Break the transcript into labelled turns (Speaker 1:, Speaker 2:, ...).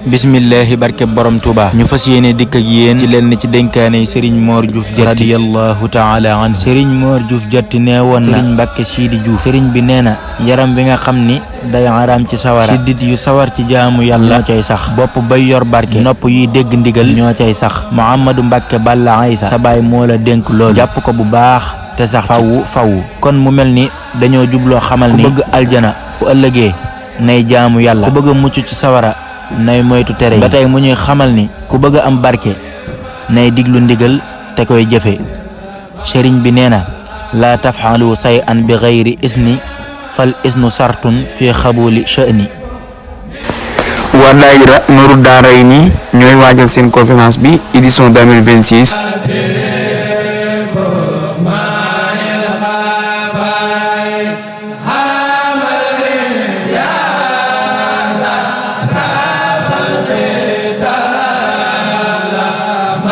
Speaker 1: bismillahi barke borom Touba ñu fas yéene dikk ak yéen ci lenn ci dénkaane Serigne Mor Diouf Diatty radiyallahu taala an Serigne Mor Diouf Diatty nee woon na Serigne Mbacke Sidi Diouf Serigne bi nee na yaram bi nga xam ni day araam ci sawara siddit yu sawar ci jaamu yàlla ñoo cay sax bopp bay yor barke nopp yuy dégg ndigal ñoo cay sax Mouhamadou Mbacke Balla Aïssa sa baay moo la dénk loolu jàpp ko bu baax te sax fawu kon mu mel ni dañoo jubloo xamal ni ku bëgg aljana bu ëllëgee nay jaamu yàlla ku bëgg a mucc ci sawara nay moytu tere yi ba tey mu ñuy xamal ni ku bëgg a am barke nay diglu ndigal te koy jëfe sëriñ bi nee na laa tafxalu say an bi gayri isni fal isnu sartun fi xabuli sha'ni.
Speaker 2: waa daayira Nourou Daarayni ñooy waajal seen conférence bi édition 2026